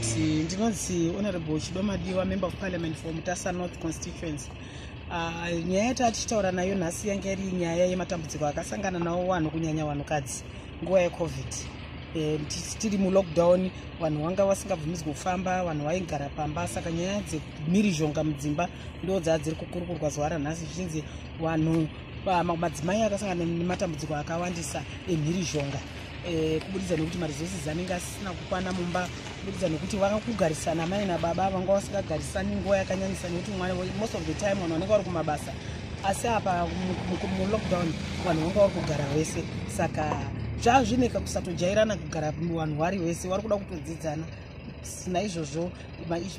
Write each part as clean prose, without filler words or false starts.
Right, ndinonzi Honorable Chidomadiwa, Member of Parliament for Mutasa North Constituency. Nyaya yataa tichitaura nayo nhasi yange iri nyaya yematambudziko akasangana nawo vanhu, kunyanya vanhukadzi, nguva yeCovid. Tiri mulockdown, vanhu vanga vasingabvumidzwi kufamba, vanhu vaigara pamba, saka nyaya dzemhirizhonga mudzimba ndo dzaa dziri kukurukurwa zuva ranhasi, zvichinzi vanhu, madzimai akasangana nematambudziko akawandisa emhirizhonga, kubudikidza nekuti maresources anenge asina kukwana mumba, kubudikidza nekuti vakakugarisana mai nababa vanga vasingagarisani nguva yakanyanyisa, nekuti most of the time vanhu vanenge vari kumabasa, asi apa mulockdown vanhu vanga vari kugara vese, saka zvazvineka kusatojairana kugara vanhu vari vese, vari kuda kutodzidzana. Naizvozvo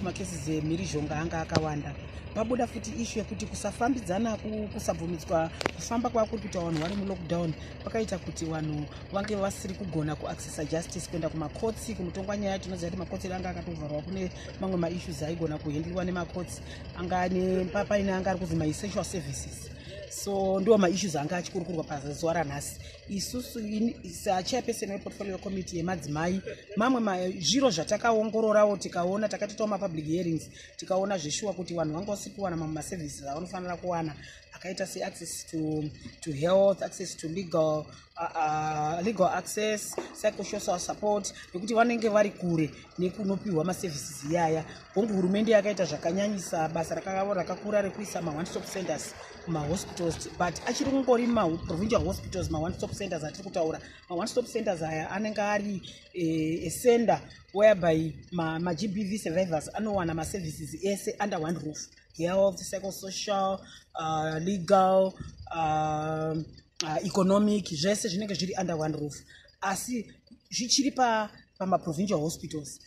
macases emhirizhonga anga akawanda. Pabuda futi issue yekuti kusafambidzana, kusabvumidzwa kufamba kwakuri kuita vanhu vari mulockdown kwakaita kuti vanhu vange vasiri kugona kuaccessa justice, kuenda kumakotsi kunotongwa nyaya. Tinoziva kuti makotsi anga akatovharwa. Kune mamwe maissues aigona kuhandliwa nemakotsi, anga paine anga ari kuzi maessential services. So ndo maissues anga achikurukurwa pazuva ranhasi. Isusu sachairperson weportfolio committee yemadzimai, mamwe zviro zvatakaongororawo, tikaona, takatoitawo mapublic hearings, tikaona zveshuwa kuti vanhu vanga vasiri kuwana mamwe maservices avanofanira kuwana, akaita seaccess to health, access to legal access, psychosocial support, nekuti vanenge vari kure nekunopiwa maservices iyaya. Hongu, hurumende yakaita zvakanyanyisa, basa rakakura rekuisa maone stop centers kumahospitals, but achiri kungori maprovincial hospitals maone stop centers atiri kutaura. Maone stop centers aya anenge ari center whereby maGBV survivors anowana maservices ese under one roof: health, psychosocial, legal, economic, zvese zvinenge zviri under one roof, asi zvichiri pamaprovincial hospitals.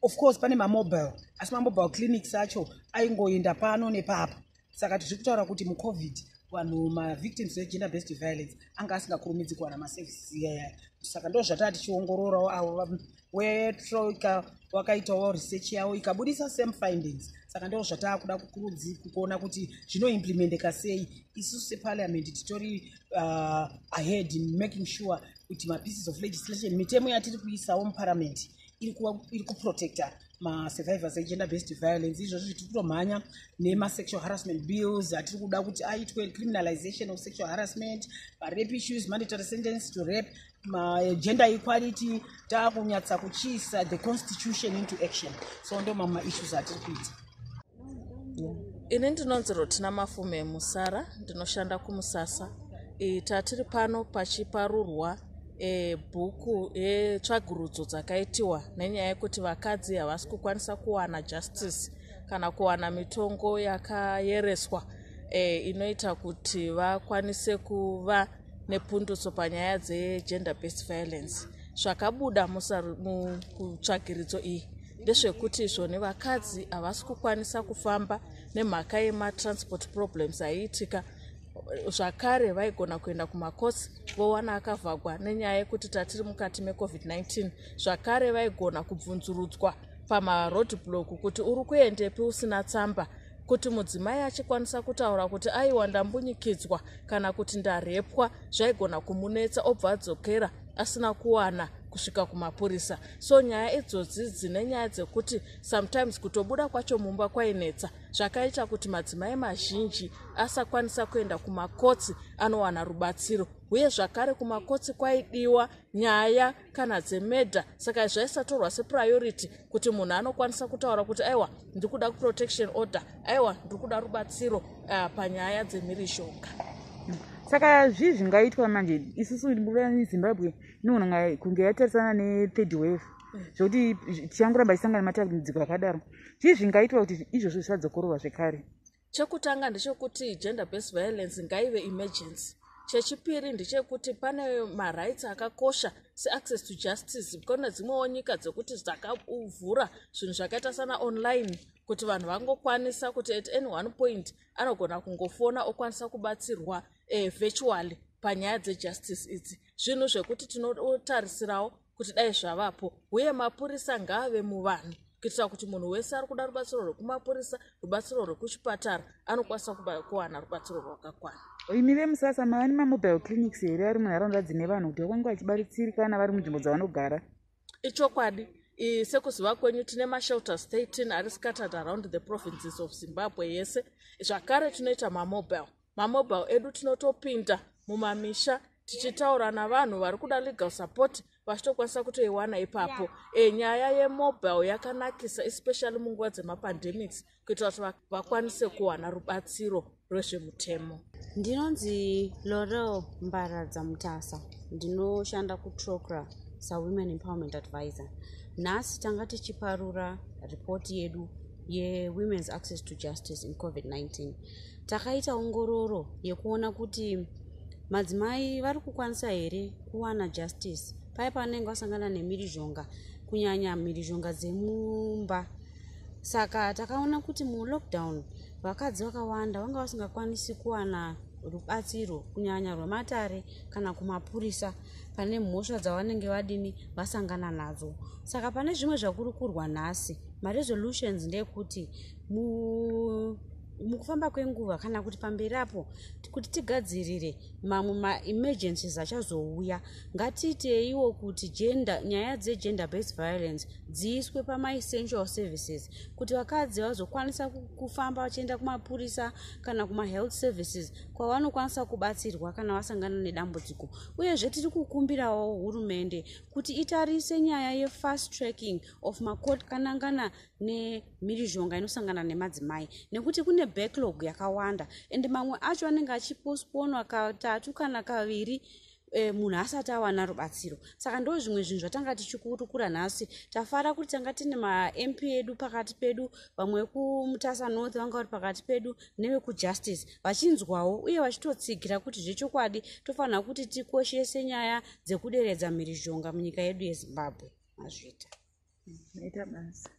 Of course pane mamobile, asi mamobile clinics acho aingoenda pano nepapa, saka tiri kutaura kuti muCovid vanhu, mavictims vegender based violence, anga asingakurumidzi kuwana maservices iyaya. Saka ndo zvataa tichiongororawo. Avo wetroika wakaitawo research yavo, ikabudisa same findings, saka ndo zvataa kuda kuona kuti zvinoimplementeka sei. Isusu separliament titori ahead in making sure kuti mapieces of legislation, mitemo yatiri kuisawo muparliament, iri kuprotecta masurvivors egender based violence. Izvozvo zvitiri kutomhanya nemasexual harassment bills atiri kuda kuti aitwe, criminalization of sexual harassment, marape issues, mandatory sentence to rape, magender equality, taakunyatsa kuchiisa the constitution into action. So ndo mamwe maissues atiri kuita. Ini ndinonzi Rotina Mafume Musara, ndinoshanda kuMusasa. Tatiri pano pachiparurwa bhuku yetsvagurudzo dzakaitiwa nenyaya yekuti vakadzi havasi kukwanisa kuwana justice kana kuwana mitongo yakayereswa inoita kuti vakwanise kuva nepundutso panyaya dzegender based violence. Zvakabuda mukutsvagiridzo iyi ndezvekuti izvoni vakadzi havasi kukwanisa kufamba nemhaka yematransport problems aiitika. Zvakare vaigona kuenda kumakotsi vowana akavhagwa nenyaya yekuti tatiri mukati meCovid-19. Zvakare vaigona kubvunzurudzwa pamaroad block kuti uri kuendepi usina tsamba. Kuti mudzimai achikwanisa kutaura kuti aiwa, ndambunyikidzwa kana kuti ndarepwa, zvaigona kumunetsa, obva adzokera asina kuwana kusvika kumapurisa. So nyaya idzodzi dzine nyaya dzekuti sometimes kutobuda kwacho mumba kwainetsa, zvakaita kuti madzimai mazhinji asakwanisa kuenda kumakotsi anowana rubatsiro. Uye zvakare kumakotsi kwaidiwa nyaya kana dzemurder, saka zvaisatorwa sepriority kuti munhu anokwanisa kutaura kuti aiwa, ndiri kuda protection order, aiwa, ndiri kuda rubatsiro panyaya dzemhirizhonga. Saka zvii zvingaitwa manje? Isusu Zimbabwe inogona kunge yatarisana nethird wave, zvokuti tichangoramba tichisangana nematambudziko akadaro. Zvii zvingaitwa kuti izvozvo zvisadzokororwa zvekare? Chekutanga ndechekuti gender based violence ngaive emergency. Chechipiri ndechekuti pane marights akakosha seaccess to justice. Kune dzimwewo nyika dzekuti dzakavhura zvinhu zvakaita sana online, kuti vanhu vangokwanisa kuti at any one point anogona kungofona okwanisa kubatsirwa virtually panyaya dzejustice idzi. Zvinhu zvekuti tinotarisirawo kuti dai zvavapo. Uye mapurisa ngaave muvanhu, kuitira kuti munhu wese ari kuda rubatsiro rwekumapurisa, rubatsiro rwekuchipatara, anokwanisa kuwana rubatsiro rwakakwana. Imi veMusasa, mava nemamobile clinics here ari munharaunda dzine vanhu, kuti vakwange vachibatsirikana vari munzvimbo dzavanogara? Ichokwadi. Sekuziva kwenyu, tine mashelters 13 ari scattered around the provinces of Zimbabwe yese. Zvakare tinoita mamobile. Mamobile edu tinotopinda mumamisha tichitaura navanhu vari kuda legal support, vachitokwanisa kutoiwana ipapo. Nyaya yemobile yakanakisa, especially munguva dzemapandemics, kuitira kuti vakwanise kuwana rubatsiro rwezvemutemo. Ndinonzi Lorel Mbaradza Mutasa, ndinoshanda kuTrocra sawomen empowerment advisor. Nhasi tanga tichiparura ripoti yedu yewomen's access to justice in COVID-19. Takaita ongororo yekuona kuti madzimai vari kukwanisa here kuwana justice paya pavanenge vasangana nemhirizhonga, kunyanya mhirizhonga dzemumba. Saka takaona kuti mulockdown vakadzi vakawanda vanga vasingakwanisi kuwana rubatsiro, kunyanya rwematare kana kumapurisa, pane mhosva dzavanenge vadini vasangana nadzo. Saka pane zvimwe zvakurukurwa nhasi, maresolutions ndeyekuti mukufamba kwenguva kana kuti pamberi apo, kuti tigadzirire mamwe maemergencies achazouya, ngatiiteiwo kuti gender, nyaya dzegender based violence dziiswe pamaessential services, kuti vakadzi vazokwanisa kufamba vachienda kumapurisa kana kumahealth services kwavanokwanisa kubatsirwa kana vasangana nedambudziko. Uyezve tiri kukumbirawo hurumende kuti itarise nyaya yefast tracking of macourt kanangana nemhirizhonga inosangana nemadzimai, nekuti kune backlog yakawanda, ende mamwe acho anenge achipostponwa katatu kana kaviri munhu asati awana rubatsiro. Saka ndo zvimwe zvinhu zvatanga tichikurukura nhasi. Tafara kuti tanga tine maMP edu pakati pedu, vamwe vekuMutasa North vanga vari pakati pedu nevekujustice, vachinzwawo uye vachitotsigira kuti zvechokwadi tofanira kuti tikoshese nyaya dzekuderedza mhirizhonga munyika yedu yeZimbabwe. Mazvita. Maita basa.